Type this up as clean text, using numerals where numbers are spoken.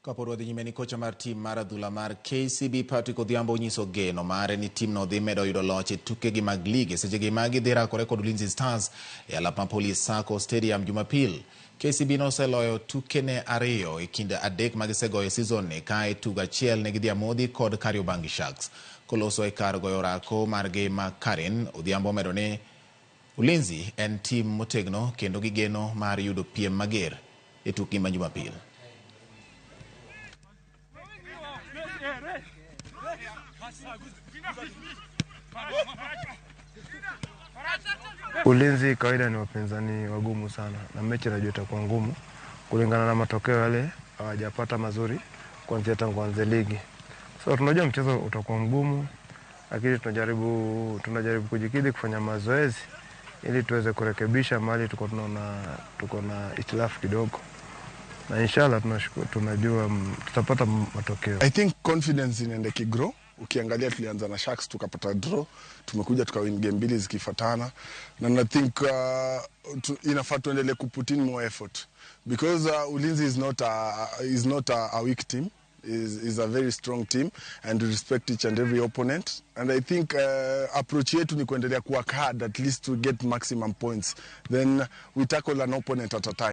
Kapod wadhi nyime ni kocha mar tim mar adhula mar KCB Patrick Odhiambo onyiso geno mare ni timno dhi medo yudo loch e tukegi mag lig e sechegi ma gidhi rakore kod Ulinzi Stars e alap ma Police Sacco Stadium Jumapil. KCB noseloyo tukene ariyo e kind adek ma gisegoyo e season ni ka e tugo achiel ne gidhi amodhi kod Kariobangi Sharks. Koloso e kar goyo orako margi ma Karen, Odhiambo omedo ni Ulinzi en tim motegno kendo gigeno mar yudo piem mager e tukgi ma Jumapil. Ulinzi kawaida ni wapinzani wagumu sana, na mechi najua itakuwa ngumu kulingana na matokeo yale hawajapata mazuri kuanzia tangu anze ligi. So tunajua mchezo utakuwa mgumu, lakini tunajaribu kujikidhi kufanya mazoezi ili tuweze kurekebisha mahali tuko tunaona tuko na itilafu kidogo, na inshallah tunashukuru, tunajua tutapata matokeo. I think confidence inaenda ikigrow. Ukiangalia tulianza na Sharks tukapata draw, tumekuja tukawin game mbili zikifuatana, na I think inafaa tuendelee kuput in more effort because Ulinzi is not a weak team. Is a very strong team and we respect each and every opponent, and I think approach yetu ni kuendelea kuwork hard at least to get maximum points, then we tackle an opponent at a time.